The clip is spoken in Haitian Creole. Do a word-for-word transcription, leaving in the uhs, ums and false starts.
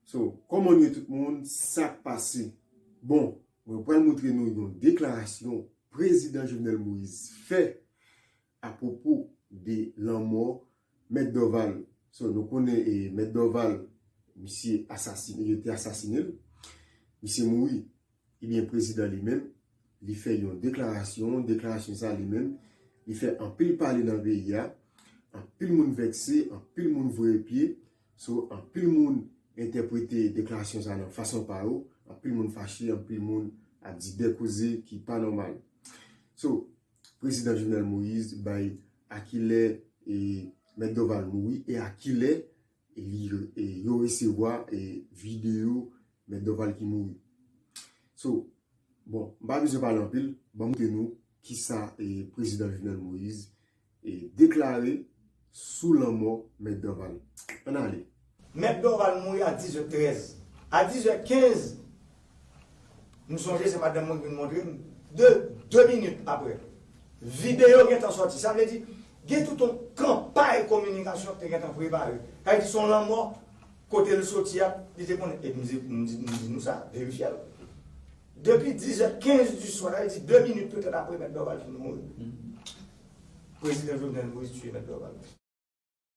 So, kòman nou ye tout moun? Sa k pase? Bon, mwen pral montre nou yon deklarasyon prezidan Jovenel Moïse fè apwopo de lanmò Mèt Dorval. So, nou konnen e, Mèt Dorval, misye asasine, yo te asasine l. Misye mouri. Ebyen, prezidan li menm, li fè yon deklarasyon, deklarasyon sa li menm, li fè anpil pale nan peyi a, anpil moun vèkse, anpil moun voye pye, so anpil moun entèprete deklarasyon sa nan fason pa yo, anpil moun fache, anpil moun ap di de koze ki pa nòmal. So, prezidan Jovenel Moïse bay akilè e Mèt Dorval mouri e akilè e li, e yo resevwa e videyo Mèt Dorval ki mouri. So, bon, m pa bezwen pale anpil, ban m montre nou kisa e prezidan Jovenel Moïse e deklare sou lanmò Mèt Dorval. Ann ale. Mèt Dorval mouri a dizè trèz. A dizè kenz, m sonje se madanm mwen ki vin montre m, de, de minit apre, videyo gentan sòti. Sa vle di, gen tout yon kanpay kominikasyon ki te gentan prepare. Sa vle di, se yon lanmò kote l soti a, li te konnen. Epi m di, m di, m di nou sa, verifye l. Depi dizè kenz di swa, sa vle di de minit petèt apre Mèt Dorval fin mouri, prezidan Jovenel Moïse tiye Mèt Dorval.